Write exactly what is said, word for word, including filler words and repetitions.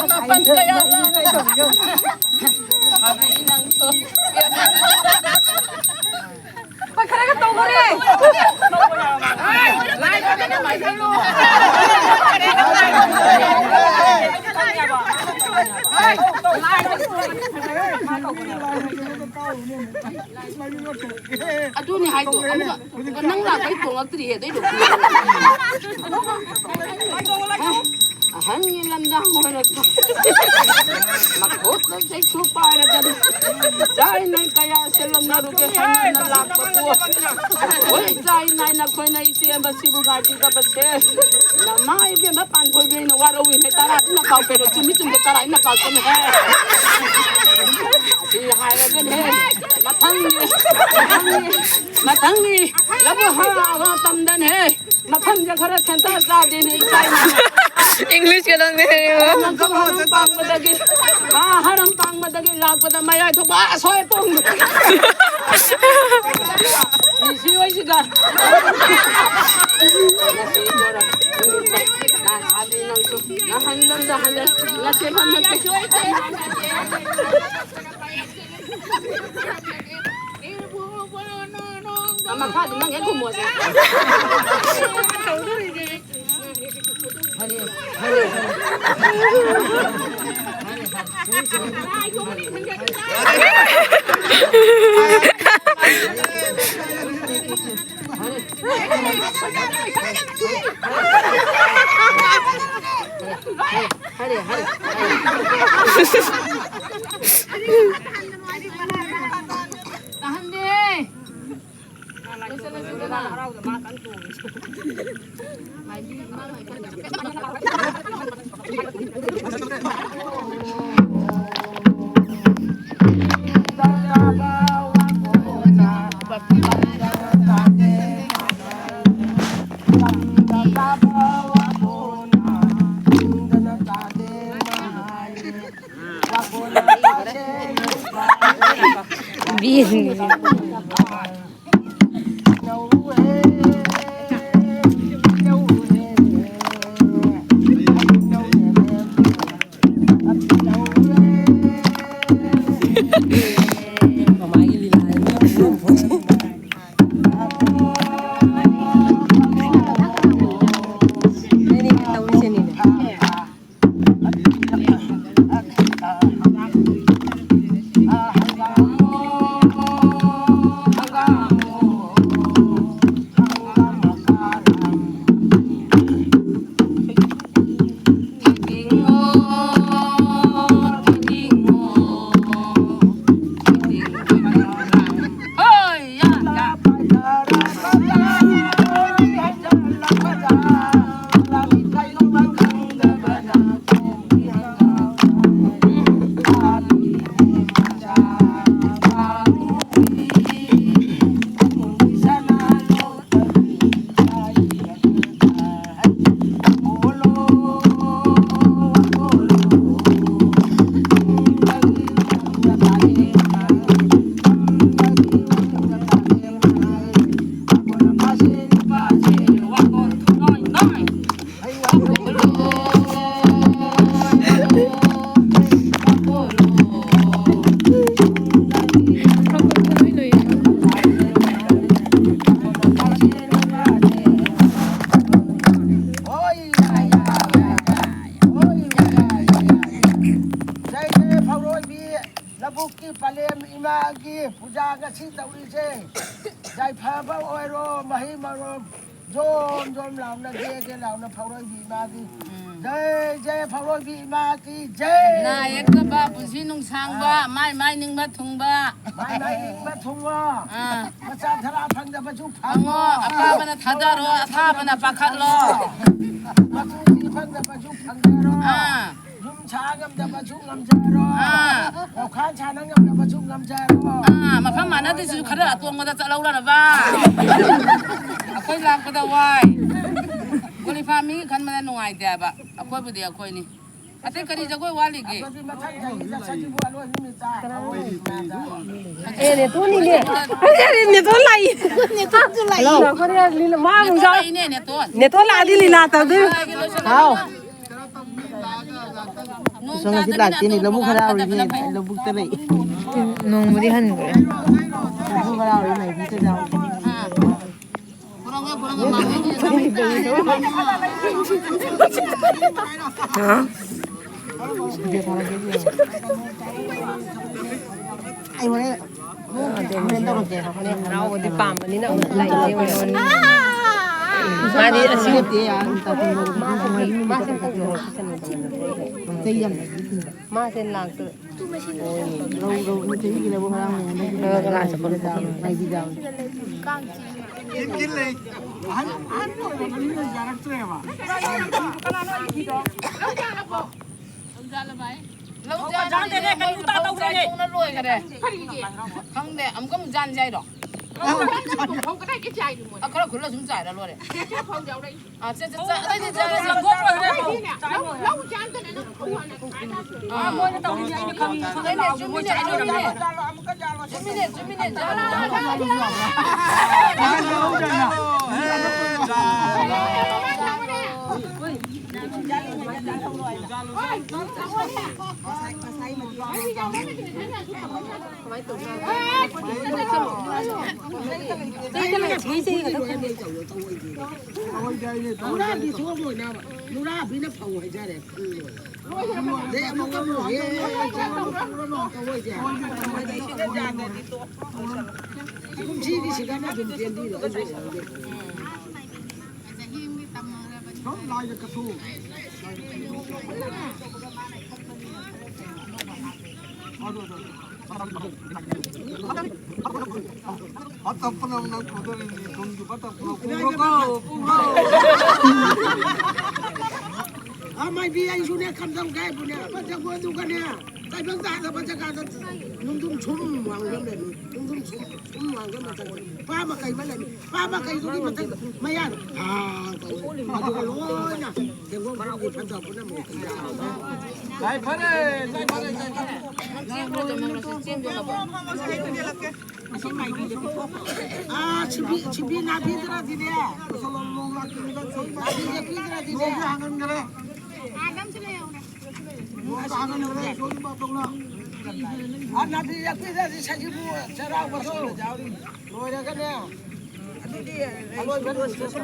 ꯃꯥꯄꯟ ꯀꯌꯥ ꯂꯥꯛ? ꯐꯥꯕꯤ ꯅꯪꯁꯨ꯫ ꯄꯥꯏꯈꯠꯂꯒ ꯇꯧꯈ꯭ꯔꯦ꯫ ꯑꯗꯨꯅꯤ ꯍꯥꯏꯗꯣ, ꯑꯃꯨꯛꯀ ꯅꯪ ꯂꯥꯛꯄꯩ ꯇꯣꯡꯉꯛꯇ꯭ꯔꯤꯌꯦ, ꯑꯗꯨꯏꯗꯣ꯫ ꯑꯍꯟꯒꯤ ꯂꯝꯗꯥꯡ ꯑꯣꯏꯔꯛꯄ꯫ ꯃꯈꯨꯠꯅ ꯆꯩꯁꯨ ꯄꯥꯏꯔꯗꯅ ꯆꯥꯏꯅ ꯀꯌꯥ ꯁꯦꯜꯂꯝꯅꯔꯨꯒꯦ ꯍꯥꯏꯅ ꯂꯥꯛꯄꯕꯨ꯫ ꯍꯣꯏ, ꯆꯥꯏ ꯅꯥꯏꯅ ꯑꯩꯈꯣꯏꯅ ꯏꯆꯦ ꯑꯃ ꯁꯤꯕꯨ ꯉꯥꯏꯕꯤꯗꯕꯁꯦ꯫ ꯅꯃꯥ ꯏꯕꯦꯝꯃ ꯄꯥꯟꯊꯣꯏꯕꯤ ꯑꯩꯅ ꯋꯥꯔꯧꯏꯅꯦ꯫ ꯇꯔꯥ ꯑꯗꯨꯅ ꯄꯥꯎ ꯀꯩꯅꯣ ꯆꯨꯝꯃꯤ ꯆꯨꯝꯗꯦ ꯇꯔꯥ ꯑꯩꯅ ꯄꯥꯎ ꯆꯨꯝꯃꯤ ꯍꯦ꯫ ꯑꯁꯤ ꯍꯥꯏꯔꯒꯅꯦ ꯃꯊꯪꯒꯤ ꯃꯊꯪꯒꯤ ꯃꯊꯪꯒꯤ ꯂꯧꯕꯨꯛ ꯍꯥꯔ ꯃꯇꯝꯗꯅꯦ ꯃꯐꯝꯁꯦ ꯈꯔ ꯁꯦꯟꯇꯔ ꯆꯥꯗꯦꯅꯦ ꯏꯆꯥ ꯏꯃꯥ꯫ English ꯀ ꯅꯪꯅꯦ꯫ ꯍꯔꯝ ꯄꯥꯡꯕꯗꯒꯤ ꯂꯥꯛꯄꯗ ꯃꯌꯥꯏ ꯊꯣꯛꯄ ꯑꯁꯣꯏ ꯄꯣꯡ꯫ ꯁꯤ ꯍꯣꯏꯁꯤꯒ꯫ ꯅꯍꯥꯟ ꯂꯝꯗ ꯍꯜꯂꯛ ꯅꯠꯇꯦ ꯅꯠꯇꯦ꯫ ꯃꯈꯥꯗꯤ ꯅꯪ ꯍꯦꯛ ꯈꯨꯝꯃꯣꯁꯦ꯫ ꯇꯥꯍꯟꯗꯦ꯫ ꯃꯃꯥꯒꯤ ꯂꯤꯂꯥ ꯍꯥꯏꯕ ꯌꯥꯝ ꯄꯨꯔꯝ ꯄꯣꯠꯁꯦ꯫ ꯅꯣꯏꯅꯤ ꯇꯧꯔꯤꯁꯦꯅꯤꯅꯦ꯫ ꯂꯧꯕꯨꯛꯀꯤ ꯄꯂꯦꯝ ꯏꯃꯥꯒꯤ ꯄꯨꯖꯥ ꯉꯁꯤ ꯇꯧꯔꯤꯁꯦ, ꯌꯥꯏꯐꯕ ꯑꯣꯏꯔꯣ, ꯃꯍꯩ ꯃꯔꯣꯡ ꯖꯣꯝ ꯖꯣꯝ ꯂꯥꯎꯅ, ꯒꯦ ꯒꯦ ꯂꯥꯎꯅ ꯐꯧꯔꯣꯏꯕꯤ ꯏꯃꯥꯒꯤ ꯖꯩ ꯖꯩ, ꯐꯧꯔꯣꯏꯕꯤ ꯏꯃꯥꯒꯤ ꯖꯩ꯫ ꯅꯥ ꯌꯦꯛꯇꯕ, ꯄꯨꯟꯁꯤ ꯅꯨꯡꯁꯥꯡꯕ, ꯑꯥ꯫ ꯃꯥꯏ ꯃꯥꯏ ꯅꯤꯡꯕ ꯊꯨꯡꯕ꯫ ꯃꯥꯏ ꯃꯥꯏ ꯅꯤꯡꯕ ꯊꯨꯡꯉꯣ꯫ ꯑꯥ꯫ ꯃꯆꯥ ꯊꯔꯥ ꯐꯪꯗꯕꯁꯨ ꯐꯪꯉꯣ꯫ ꯐꯪꯉꯣ꯫ ꯑꯄꯥꯕꯅ ꯊꯥꯗꯔꯣ, ꯑꯊꯥꯕꯅ ꯄꯥꯈꯠꯂꯣ꯫ ꯃꯆꯨ ꯊꯤ ꯐꯪꯗꯕꯁꯨ ꯐꯪꯖꯔꯣ꯫ ꯑꯥ꯫ ꯌꯨꯝ ꯁꯥ ꯉꯝꯗꯕꯁꯨ ꯉꯝꯖꯔꯣ꯫ ꯑꯥ꯫ ꯂꯧꯈꯥꯟ ꯁꯥꯟꯅ ꯉꯝꯗꯕꯁꯨ ꯉꯝꯖꯔꯣ꯫ ꯑꯥ, ꯃꯐꯝ ꯃꯥꯟꯅꯗ꯭ꯔꯤꯁꯤꯁꯨ ꯈꯔ ꯑꯇꯣꯡꯕꯗ ꯆꯠꯍꯧꯔꯅꯕ꯫ ꯑꯩꯈꯣꯏ ꯂꯥꯛꯄꯗ ꯋꯥꯏ꯫ ꯀꯣꯂꯤꯐꯥ ꯃꯤ ꯈꯟꯕꯗ ꯅꯨꯡꯉꯥꯏꯇꯦ ꯍꯥꯏꯕ꯫ ꯑꯩꯈꯣꯏꯕꯨꯗꯤ ꯑꯩꯈꯣꯏꯅꯤ꯫ ꯑꯇꯩ ꯀꯔꯤ ꯖꯒꯣꯏ ꯋꯥꯠꯂꯤꯒꯦ? ꯑꯗꯨꯗꯤ ꯃꯊꯪ ꯆꯍꯤꯗ ꯁꯖꯤꯕꯨ ꯑꯂꯣꯏꯕ ꯅꯨꯃꯤꯠꯇ꯫ ꯑꯦ, ꯅꯦꯇꯣꯟꯅꯤꯅꯦ꯫ ꯑꯦ, ꯅꯦꯇꯣꯟ ꯂꯥꯛꯏ꯫ ꯅꯦꯇꯣꯟꯁꯨ ꯂꯥꯛꯏ꯫ ꯍꯜꯂꯣ꯫ ꯃꯥ ꯑꯃꯨꯛ ꯅꯦꯇꯣꯟ ꯌꯥꯎ-, ꯂꯥꯛꯏꯅꯦ, ꯅꯦꯇꯣꯟ꯫ ꯅꯦꯇꯣꯟ ꯂꯥꯛꯑꯗꯤ ꯂꯤꯂꯥ ꯇꯧꯗꯣꯏ꯫ ꯍꯥꯎ꯫ ꯁꯣꯝ ꯉꯁꯤ ꯂꯥꯛꯇꯦꯅꯦ, ꯂꯧꯕꯨꯛ ꯍꯔꯥꯎꯔꯤꯅꯦ, ꯂꯧꯕꯨꯛꯇ ꯂꯩ꯫ ꯅꯣꯡꯕꯨꯗꯤ ꯍꯟꯈ꯭ꯔꯦ꯫ ꯂꯧꯕꯨꯛ ꯍꯔꯥꯎꯔꯤ, ꯃꯥꯏꯕꯤꯁꯦ ꯌꯥꯎ꯫ ꯑꯩ ꯍꯣꯔꯦꯟ ꯍꯔꯥꯎꯕꯗꯤ ꯄꯥꯝꯕꯅꯤꯅ ꯑꯃꯨꯛ ꯂꯩꯇꯦ꯫ ꯃꯥꯗꯤ ꯑꯁꯤ ꯅꯠꯇꯦ, ꯌꯥꯝ ꯇꯥꯊꯣꯛꯑꯦ꯫ ꯃꯥꯁꯦ ꯂꯥꯛꯇꯣꯏ꯫ ꯂꯧ, ꯂꯧ, ꯆꯍꯤꯒꯤ ꯂꯧꯕꯨꯛ ꯍꯔꯥꯎꯅꯤ ꯍꯟꯗꯛꯀꯤ꯫ ꯂꯧ ꯂꯥꯛ ꯆꯠꯄ ꯃꯥꯏꯕꯤ ꯌꯥꯎ꯫ ꯂꯧ ꯆꯥꯅꯕ ꯂꯧ ꯆꯥꯅꯕ ꯂꯣꯏꯈꯔꯦ꯫ ꯈꯪꯗꯦ, ꯑꯃꯨꯛꯀ ꯑꯃꯨꯛ ꯆꯥꯅꯁꯦ ꯍꯥꯏꯔꯣ? ꯐꯧ ꯀꯗꯥꯏꯗꯒꯤ ꯆꯥꯏꯅꯣ ꯃꯣꯏ? ꯑ, ꯈꯔ ꯈꯨꯜꯂ ꯁꯨꯝ ꯆꯥꯏꯔ ꯂꯣꯏꯔꯦ꯫ ꯐꯧ ꯌꯥꯎꯔꯛꯏ꯫ ꯑ, ꯆꯦ, ꯆꯦ, ꯆꯦ, ꯑꯇꯩꯗꯤ ꯆꯥꯔꯁꯤ꯫ ꯂꯧ, ꯂꯧ ꯆꯥꯅꯗꯅ ꯅꯪ ꯐꯧ ꯍꯥꯟꯅ ꯑꯥ꯫ ꯃꯣꯏꯅ ꯇꯧꯔꯤꯁꯦ ꯑꯩꯅ ꯈꯪꯉꯤ꯫ ꯁꯣꯝꯗ ꯍꯣꯏꯅꯦ, ꯂꯥꯛꯑꯣ, ꯆꯨꯝꯃꯤꯅꯦ, ꯃꯣꯏ ꯆꯥꯅꯔꯝꯃꯦ꯫ ꯆꯨꯝꯃꯤꯅꯦ꯫ ꯆꯨꯝꯃꯤꯅꯦ, ꯆꯨꯝꯃꯤꯅꯦ, ꯆꯨꯝꯃꯤꯅꯦ꯫ ꯅꯨꯔꯥꯕꯤ ꯊꯣꯛꯑꯝꯃꯣꯏꯅꯕ꯫ ꯅꯨꯔꯥꯕꯤꯅ ꯐꯧ ꯍꯥꯏꯖꯔꯦ꯫ ꯑꯗꯩ ꯑꯃꯨꯛꯀ ꯑꯃꯨꯛ ꯍꯦꯛ ꯇꯧꯔꯣꯏꯁꯦ꯫ ꯀꯨꯝꯁꯤꯒꯤ ꯁꯤꯗꯅ ꯑꯗꯨꯝ ꯆꯦꯟꯕꯤꯔꯣ꯫ ꯐꯠꯇ ꯄꯨꯅꯝ ꯅꯪ ꯈꯣꯗꯔꯤꯅꯤ, ꯇꯨꯡꯒꯤ ꯐꯠꯇ ꯄꯨꯅꯝ ꯄꯨꯔꯣꯀꯣ, ꯄꯨꯔꯣ꯫ ꯑ, ꯃꯥꯏꯕꯤ, ꯑꯩꯁꯨꯅꯦ, ꯀꯝꯗꯧꯒꯦ ꯍꯥꯏꯕꯨꯅꯦ, ꯐꯠꯇ ꯄꯨ ꯑꯗꯨꯒꯅꯦ, ꯇꯥꯏꯕꯪ ꯇꯥꯗꯕ ꯖꯒꯥꯗ ꯅꯨꯡꯗꯨꯝ ꯁꯨꯝ ꯋꯥꯡꯂꯝꯃꯦ, ꯅꯨꯡꯗꯨꯝ ꯁꯨꯝ, ꯁꯨꯝ ꯋꯥꯡꯂꯝꯃꯦ꯫ ꯄꯥ ꯃꯀꯩ ꯑꯃ ꯂꯩ꯫ ꯄꯥ ꯃꯀꯩꯗꯨꯒꯤ ꯃꯊꯛ ꯃꯌꯥꯗ ꯊꯥ ꯇꯧꯋꯦ꯫ ꯑꯗꯨꯒ ꯂꯣꯏꯅ ꯇꯦꯡꯒꯣꯡ ꯈꯨꯟꯒꯤ ꯐꯠꯇ ꯄꯨꯝꯅꯃꯛ ꯌꯥꯎꯔꯦ꯫ ꯌꯥꯏꯐꯔꯦ, ꯌꯥꯏꯐꯔꯦ, ꯌꯥꯏꯐꯔꯦ꯫ ꯑꯥ, ꯁꯤꯕꯤ, ꯁꯤꯕꯤ ꯅꯥꯄꯤꯗꯨꯅꯗꯤꯅꯦ꯫ ꯅꯥꯄꯤꯁꯦ ꯄꯤꯗ꯭ꯔꯗꯤꯅꯦ꯫ ꯅꯣꯡꯁꯦ ꯍꯥꯡꯍꯟꯈꯔꯦ꯫ ꯑꯥꯗ ꯑꯝꯁꯨ ꯂꯩꯍꯧꯔꯦ꯫ ꯅꯥꯄꯤ ꯌꯦꯛꯄꯤꯗꯗꯤ ꯁꯖꯤꯕꯨ ꯆꯩꯔꯥꯎꯕꯁꯨ ꯂꯣꯏꯔꯒꯅꯦ꯫ ꯑꯗꯨꯗꯤ ꯑꯂꯣꯏꯕ ꯂꯣꯏꯁꯤꯜꯂꯁꯤ꯫